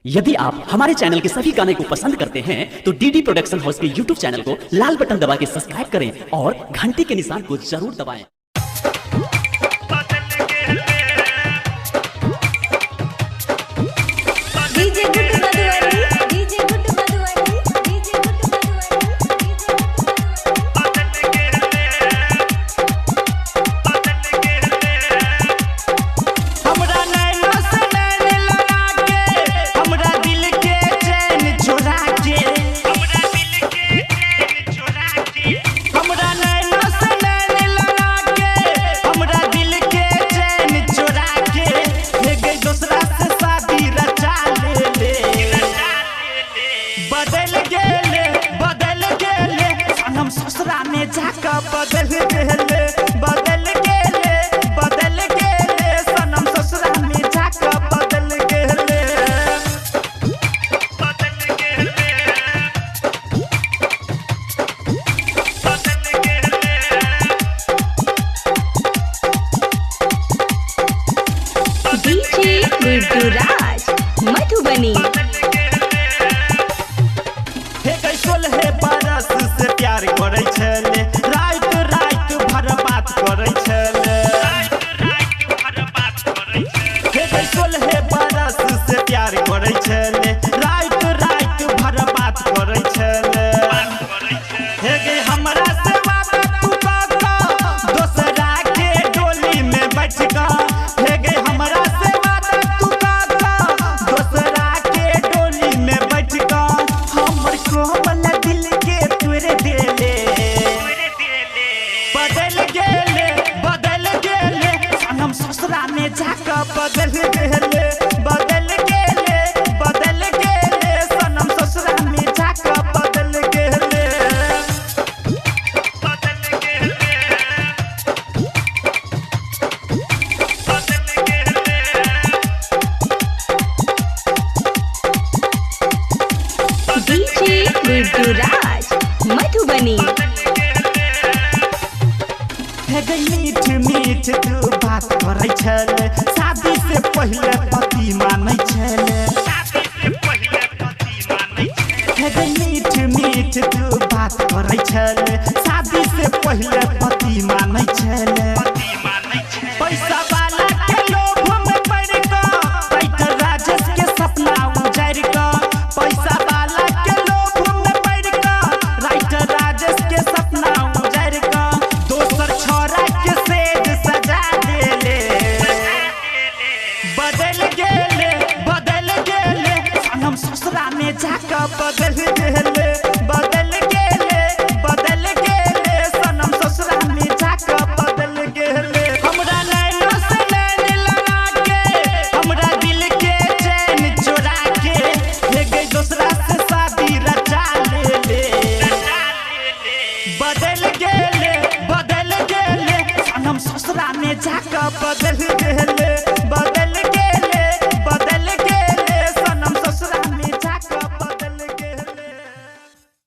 यदि आप हमारे चैनल के सभी गाने को पसंद करते हैं तो डीडी प्रोडक्शन हाउस के यूट्यूब चैनल को लाल बटन दबा के सब्सक्राइब करें और घंटी के निशान को जरूर दबाएं। DJ Guddu Madhubani, DJ Guddu Madhubani, DJ Guddu Madhubani, DJ Guddu हमरा नैनो से नैन लड़ा के, हमरा दिल के चैन चुरा के, हमरा दिल के चैन चुरा के, हमरा नैनो से नैन लड़ा के, हमरा दिल के चैन चुरा के, ले गई दूसरा से शादी रचा ले ले, बदल गेले बदल गेले सनम ससुरा में जाकर बदल गेले, बदल गेले बदल गेले सनम ससुरा में जाकर बदल गेले, बदल गेले बदल गेले। डीजे गुड्डू राज मधुबनी। हे गई 16 बरस से प्यार करै छले, रात रात भर बात करै छले, हे गई 16 बरस से प्यार करै छले, रात रात भर बात करै छले, हे गई हमरा से वादा तू कऽ कऽ दोसरा के डोली में बैठ कऽ, हे गई हमरा से वादा तू कऽ कऽ दोसरा के डोली में बैठ कऽ, हमर कोमल दिल के तोड़ देले, बदल गेले बदल गेले सनम ससुरा में जाकर बदल गेले, बदल गेले बदल गेले सनम ससुरा में जाकर बदल गेले, बदल गेले बदल गेले। डीजे गुड्डू राज मधुबनी। हे गई मीठ मीठ तू बात करै छले, शादी से पहले पति मानै छले, हे गई मीठ मीठ तू बात करै छले, शादी से पहले पति मानै छले, पैसा वाला के लोभ में पड़ कऽ पैटर राजेश के सपना उजाड़ि कऽ, पैसा वाला के लोभ में पड़ कऽ राइटर राजेश के सपना उजाड़ि कऽ, दोसर छोरा के सेज सजा देले, बदल गेले बदल गेले सनम ससुरा में जाकर बदल गेले, बदल गेले बदल गेले सनम ससुरा में जाकर बदल गेले, हमरा नैनो से नैन लड़ा के, हमरा दिल के चैन चुरा के, ले गई दूसरा से शादी रचा ले ले, बदल गेले बदल गेले सनम ससुरा में जाकर बदल गेले।